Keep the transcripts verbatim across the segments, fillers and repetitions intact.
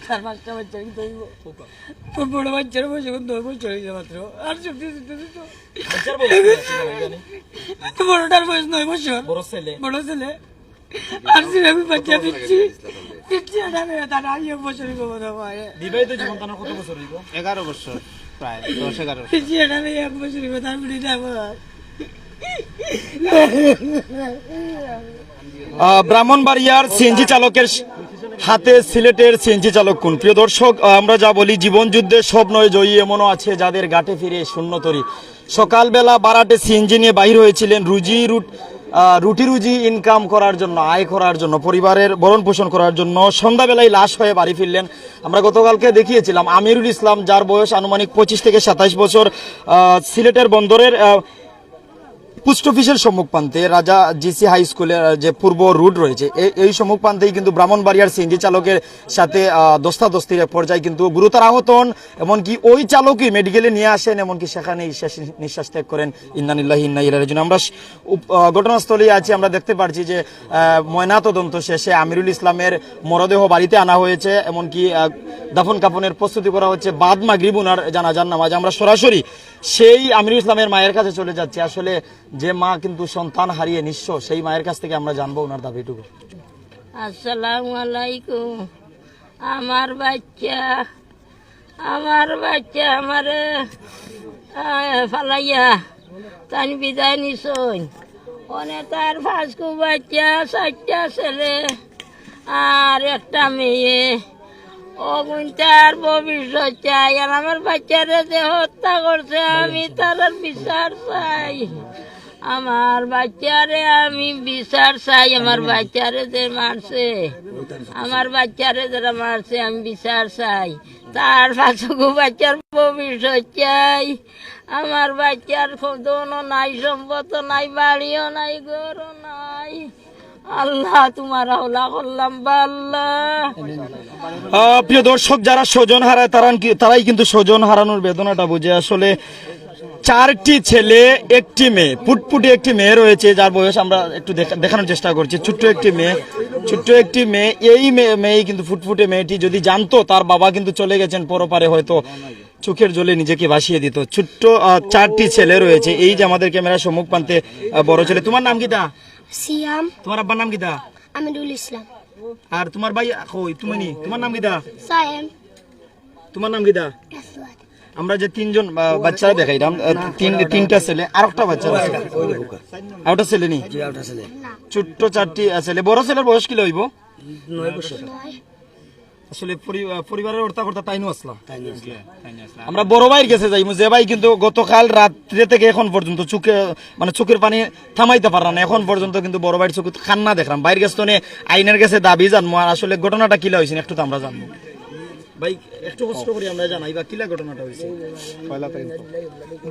চার পাঁচটা বাচ্চা কিন্তু হইব। তো বড় বাচ্চার বয়স এখন নয় বছর হইছে মাত্র। আর সত্যি সত্যি তো বাচ্চার বয়স কত আছে জানি? তো বড়টার বয়স নয় বছর। বড় ছেলে? বড় ছেলে। আর যে আমি বাচ্চা দিচ্ছি, দিচ্ছি এটা আমি, তার আগে এক বছর হইব মনে হয়। বিবাহিত জীবন তার কত বছর হইব? এগারো বছর, প্রায় দশ এগারো বছর। দিচ্ছি এটা আমি এক বছর হইব, তার বিড়ি দেবো। আহ, ব্রাহ্মণবাড়িয়ার সিএনজি চালকের স-, হাতে সিলেটের সিএনজি চালক খুন। প্রিয় দর্শক, আহ, আমরা যা বলি, জীবন যুদ্ধে সব নয় জয়ী, এমনও আছে যাদের গাটে ফিরে শূন্য তরি। সকালবেলা বারাটে সিএনজি নিয়ে বাইর হয়েছিলেন রুজি রুট-, আহ, রুটি রুজি ইনকাম করার জন্য, আয় করার জন্য, পরিবারের ভরণ পোষণ করার জন্য। সন্ধ্যাবেলায় লাশ হয়ে বাড়ি ফিরলেন। আমরা গতকালকে দেখিয়েছিলাম আমিরুল ইসলাম, যার বয়স আনুমানিক পঁচিশ থেকে সাতাইশ বছর, আহ, সিলেটের বন্দরের, আহ, পোস্ট অফিসের সম্মুখ প্রান্তে রাজা জিসি হাই স্কুলের, আহ, যে পূর্ব রোড রয়েছে, এ-, এই সম্মুখ প্রান্তেই কিন্তু ব্রাহ্মণবাড়িয়ার সিএনজি চালকের সাথে, আহ, ধস্তাধস্তির এক পর্যায়ে কিন্তু গুরুতর আহত হন। এমনকি ওই চালকই মেডিকেলে নিয়ে আসেন, এমনকি সেখানেই শেষ নিঃশ্বাস ত্যাগ করেন। ইন্না লিল্লাহি ইন্না ইলাইহি রাজিউন। আমরা স-, উপ-, আহ, ঘটনাস্থলেই আছি, আমরা দেখতে পারছি যে, আহ, ময়নাতদন্ত শেষে আমিরুল ইসলামের মরদেহ বাড়িতে আনা হয়েছে, এমনকি, আহ, দাফন কাফনের প্রস্তুতি করা হচ্ছে। বাদ মাগরিব উনার জানাজার নামাজ। আমরা সরাসরি সেই আমিরুল ইসলামের মায়ের কাছে চলে যাচ্ছি। আসলে যে মা কিন্তু সন্তান হারিয়ে নিঃস্ব, সেই মায়ের কাছ থেকে আমরা জানবো ওনার দাবিটুকু। আসসালামু আলাইকুম। আমার বাচ্চা, আমার বাচ্চা আমারে, আহ, ফালাইয়া তাইন বিদায় নিছইন। অনে তার পাঁচগু বাচ্চা, চাইরটা ছেলে আর একটা মেয়ে। অগুইন তার ভবিষ্যৎ চাই। আর আমার বাচ্চারে যে হত্যা করছে, আমি তার বিচার চাই। আমার বাচ্চারে আমি বিচার চাই। আমার বাচ্চারে যে মারছে, আমার বাচ্চারে যারা মারছে, আমি বিচার চাই। তার পাঁচগু বাচ্চার ভবিষ্যৎ চাই। আমার বাচ্চার খ-, ধনও নাই, সম্পদ নাই, বাড়িও নাই, ঘরও নাই। আল্লাহ, তোমার হাওলা করলাম বা আল্লাহ। আহ, প্রিয় দর্শক, যারা স্বজন হারায়, তারা কি-, তারাই কিন্তু স্বজন হারানোর বেদনাটা বুঝে। আসলে চারটি ছেলে, একটি মেয়ে, ফুটফুটে একটি মেয়ে রয়েছে, যার বয়স আমরা একটু দেখা-, দেখানোর চেষ্টা করছি। ছোট্ট একটি মেয়ে, ছোট্ট একটি মেয়ে, এই মেয়ে, মেয়েই কিন্তু ফুটফুটে মেয়েটি যদি জানতো তার বাবা কিন্তু চলে গেছেন পরপারে, হয়তো চোখের জলে নিজেকে ভাসিয়ে দিত। ছোট্ট, আহ, চারটি ছেলে রয়েছে, এই যে আমাদের ক্যামেরার সম্মুখ প্রান্তে, আহ, বড় ছেলে। তোমার নাম কিতা? সিয়াম। তোমার আব্বার নাম কিতা? আমিরুল ইসলাম। আর তোমার ভাই কই? তুমি নি? তোমার নাম কিতা? সায়েম। তোমার নাম কিতা? আসওয়াদ। আমরা যে তিনজন, আহ, বাচ্চারা দেখাইলাম, আহ, তিন, তিনটা ছেলে, আর একটা বাচ্চা আছে। আর একটা ছেলে নি? জি, আর একটা ছেলে। ছোট্ট চারটি, আহ, ছেলে। বড় ছেলের বয়স কিলা হইব? নয় বছর। নয়। আসলে পরি-, আহ, পরিবারের অর্তা কর্তা তাইনও আসলা। তাইনও আসলা। আমরা বড় ভাইর গেছে যাইমু, যে ভাই কিন্তু গতকাল রাত্রে থেকে এখন পর্যন্ত চোখে, মানে, চোখের পানি থামাইতে পাররা না। এখন পর্যন্ত কিন্তু বড় ভাইর চোখে কান্না দেখলাম। ভাইর গেছে তো নে, আইনের গেছে দাবি জানমু। আর আসলে ঘটনাটা কিলা হইছে একটু তো আমরা জানমু। ভাই, একটু কষ্ট করি আমরা জানাই বা কিলা ঘটনাটা হইছে।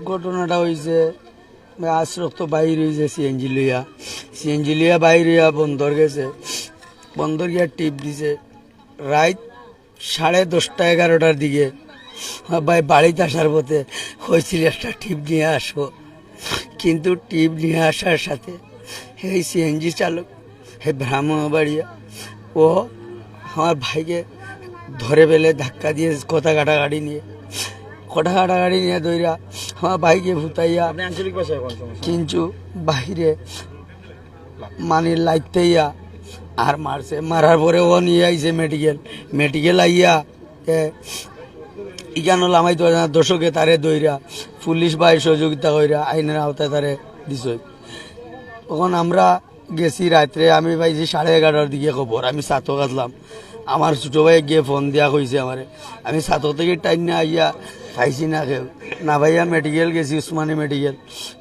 ঘটনাটা হইছে, আশরফ তো বাইর হইছে সিএনজি লইয়া, সিএনজি লইয়া বাইর হইয়া বন্দর গেছে, বন্দর গিয়া টিপ দিছে। রাইত সাড়ে দশটা, এগারোটার দিকে আমার ভাই বাড়িত আসার পথে কইছিল, "একটা টিপ নিয়ে আসো।" কিন্তু টিপ নিয়ে আসার সাথে এই সিএনজি চালক, হে ব্রাহ্মণবাড়িয়া, ও আমার ভাইকে ধরে ফেলে ধাক্কা দিয়ে কথা কাটাকাটি নিয়ে, কথা কাটাকাটি নিয়ে দইরা আমার ভাইকে ফুতাইয়া আপনি আঞ্চলিক ভাষায় কোন সমস্যা? কিন্তু বাইরে মানে লাইতেইয়া আর মারছে। মারার পরে ও নিয়ে আইছে মেডিকেল। মেডিকেল আইয়া, এ, ইখানো লামাইতো পারে না, দর্শকে তারে দইরা, পুলিশ ভাই সহযোগিতা কইরা আইনের আওতায় তারে দিছে। তখন আমরা গেছি রাত্রে, আমি পাইছি সাড়ে এগারোটার দিকে খবর, আমি ছাতক আসলাম। আমার ছোট ভাই গিয়ে ফোন দিয়া কইছে আমারে, আমি ছাতক থেকে টাইম না আইয়া পাইছি না কেউ, না পাইয়া মেডিকেল গেছি, উসমানী মেডিকেল।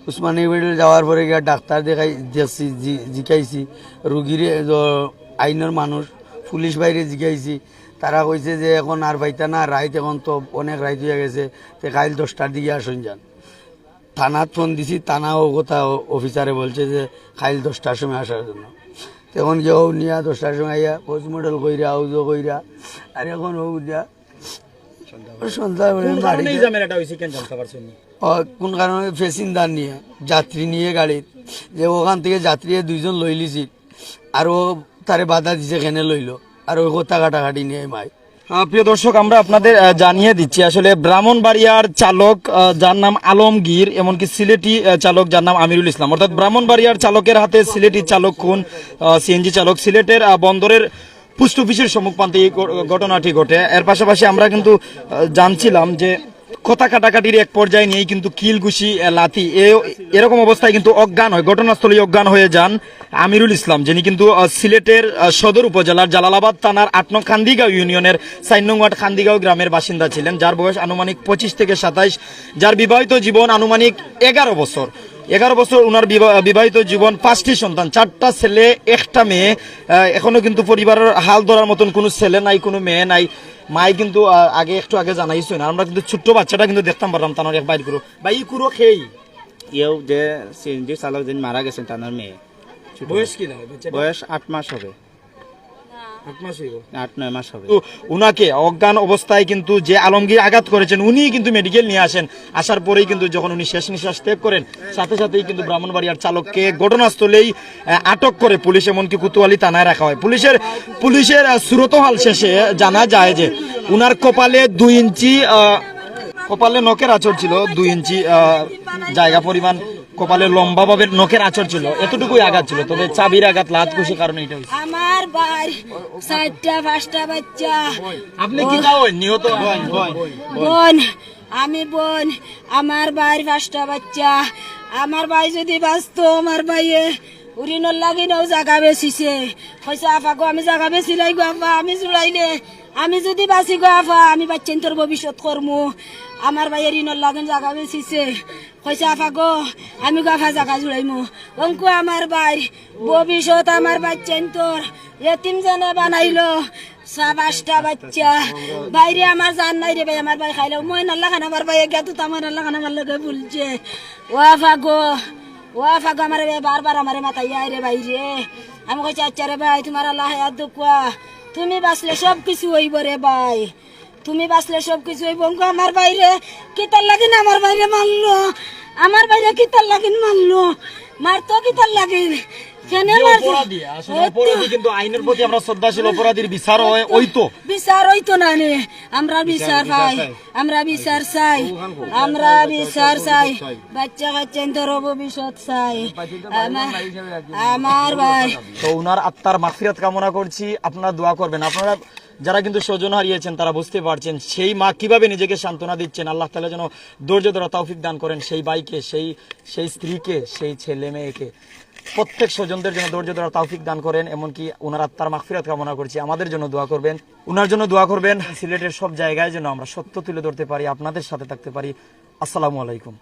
উসমানী মেডিকেল যাওয়ার পরে গিয়া ডাক্তার দেখাই, দেখছি, জি-, জিকাইছি, রুগীরে, জ-, আইনের মানুষ, পুলিশ বাইরে জিকাইছি। তারা কইছে যে এখন আর পাইতা না, রাইত এখন তো অনেক রাইত হইয়া গেছে, তে কাইল দশটার দিকে আসুন যান। থানাত ফোন দিছি, থানা ও কথা ও-, অফিসারে বলছে যে কাইল দশটার সময় আসার জন্য। তখন গিয়ে ও নিয়া দশটার সময় আইয়া পোস্টমর্টম কইরা, আউজো কইরা, আর এখন ও যা সন্ধ্যা মানে কোন কারণে এই মারিয়া ঝামেলাটা হইছে, কেন জানতে পারছেন নি? ও, কোন কারণে প্যাসেঞ্জার নিয়ে, যাত্রী নিয়ে গাড়িত, যে ওখান থেকে যাত্রী দুইজন লইলিছি, আর ও তারে বাধা দিছে, কেনে লইলো, আর ওই কথা কাটাকাটি নিয়ে মাই। আহ, প্রিয় দর্শক, আমরা আপনাদের আহ, জানিয়ে দিচ্ছি, আসলে ব্রাহ্মণবাড়িয়ার চালক আহ, যার নাম আলমগীর, এমনকি সিলেটি আহ, চালক যার নাম আমিরুল ইসলাম, অর্থাৎ ব্রাহ্মণবাড়িয়ার চালকের হাতে সিলেটি চালক খুন, সিএনজি চালক সিলেটের আহ, বন্দরের পোস্ট অফিসের সম্মুখ প্রান্তে এই ঘ- ঘটনাটি ঘটে। এর পাশাপাশি আমরা কিন্তু আহ, জানছিলাম যে কথা কাটাকাটির এক পর্যায়ে নিয়েই কিন্তু কিল ঘুষি, আহ, লাথি, এ- এরকম অবস্থায় কিন্তু অজ্ঞান হয়, ঘটনাস্থলেই অজ্ঞান হয়ে যান আমিরুল ইসলাম, যিনি কিন্তু আহ, সিলেটের আহ, সদর উপজেলার জালালাবাদ থানার আট নং খান্দিগাঁও ইউনিয়নের চার নং ওয়ার্ড খান্দিগাঁও গ্রামের বাসিন্দা ছিলেন, যার বয়স আনুমানিক পঁচিশ থেকে সাতাইশ, যার বিবাহিত জীবন আনুমানিক এগারো বছর। এগারো বছর ওনার বিবা- বিবাহিত জীবন, পাঁচটি সন্তান, চারটা ছেলে, একটা মেয়ে। আহ, এখনো কিন্তু পরিবারের হাল ধরার মতন কোনো ছেলে নাই, কোনো মেয়ে নাই। মাই কিন্তু আহ, আগে, একটু আগে জানাইছইন, আর আমরা কিন্তু ছোট্ট বাচ্চাটা কিন্তু দেখতাম পারলাম তানোর এক বাইর করো। ভাই, ই কুরো খেই? ইয়েও যে সিএনজি চালক যেন মারা গেছেন, তানোর মেয়ে। ছোট বয়স মেয়ে। কি না বাচ্চাটা? বয়স আট মাস হবে। আট মাস হইব। আট নয় মাস হবে। তো উনাকে অজ্ঞান অবস্থায় কিন্তু যে আলমগীর আঘাত করেছেন, উনি কিন্তু মেডিকেল নিয়ে আসেন। আসার পরেই কিন্তু যখন উনি শেষ নিঃশ্বাস ত্যাগ করেন, সাথে সাথেই কিন্তু ব্রাহ্মণবাড়িয়ার চালককে ঘটনাস্থলেই আহ, আটক করে পুলিশ, এমনকি কোতোয়ালি থানায় রাখা হয়। পুলিশের পুলিশের আহ, সুরতহাল শেষে জানা যায় যে উনার কপালে দুই ইঞ্চি আহ, কপালে নখের আঁচড় ছিল, দুই ইঞ্চি আহ, জায়গা পরিমাণ কপালে লম্বাভাবে নখের আঁচড় ছিল, এতটুকুই আঘাত ছিল। তবে চাবির আঘাত, লাত ঘুষি কারণে এটা হয়েছে। আমার ভাই চারটা পাঁচটা বাচ্চা। আপনি কি তাও নিহত? বোন, আমি বোন, আমার ভাইর পাঁচটা বাচ্চা। আমার ভাই যদি বাঁচতো, আমার ভাইয়ে ঋণর লাগি নও জাগা বেচিছে। কইছে, "আফা গো, আমি জাগা বেচিলাই গো আফা, আমি জুড়াইলে, আমি যদি বাঁচি গো আফা, আমি বাচ্চাইন্তর ভবিষ্যৎ করমু।" আমার ভাইয়ে ঋণর লাগি জাগা বেচিছে। কইছে, "আফা গো, আমি গো আফা জাগা জুড়াইমু।" অঙ্কু আমার ভাই, ভবিষ্যৎ আমার বাচ্চাইন্তর এতিম যেনে বানাইলো। সা-, পাঁচটা বাচ্চা। বাইরে আমার জান নাই রে ভাই, আমার ভাই খাইলে। ময়নাল্লা খান আমার ভাই, গেতো তা ময়নাল্লা খান আমার লগে বলছে, "ও আফা গো, ও আফা গো, আমার ভাই বারবার আমারে মাতাইয়া রে ভাই রে।" আমি কইছি, "আচ্ছা রে ভাই, তোমার আল্লাহ হায়াত দুকুয়া, তুমি বাঁচলে সব কিছু হইব রে ভাই, তুমি বাঁচলে সব কিছু হইব।" অঙ্কু আমার ভাইরে, কিতার লাগিন আমার ভাইরে মারলো, আমার ভাইরে কিতার লাগিন মারলো, মারতো কিতার লাগিন, কেনে যে মারতো? অপরাধী, আসলে অপরাধী কিন্তু আইনের প্রতি আমরা শ্রদ্ধাশীল, অপরাধীর বিচার হয়, ওই তো। বিচার হইতো না নে, আমরা বিচার বিচার পাই, চাই। আমরা বিচার চাই, আমরা বিচার চাই, বাচ্চা কাচ্চাইন্তর ভবিষ্যৎ চাই। আমার, আমার ভাই। তো ওনার আত্মার মাগফিরাত কামনা করছি, আপনারা দোয়া করবেন। আপনারা যারা কিন্তু স্বজন হারিয়েছেন, তারা বুঝতে পারছেন সেই মা কিভাবে নিজেকে সান্ত্বনা দিচ্ছেন। আল্লাহ তাআলা যেন ধৈর্য ধরা তৌফিক দান করেন সেই ভাইকে, সেই, সেই স্ত্রীকে, সেই ছেলে মেয়েকে। প্রত্যেক স্বজনদের জন্য ধৈর্য ধরা তৌফিক দান করেন, এমনকি ওনার আত্মার মাগফিরাত কামনা করছি। আমাদের জন্য দোয়া করবেন, ওনার জন্য দোয়া করবেন, সিলেটের সব জায়গায় যেন আমরা সত্য তুলে ধরতে পারি, আপনাদের সাথে থাকতে পারি। আসসালামু আলাইকুম।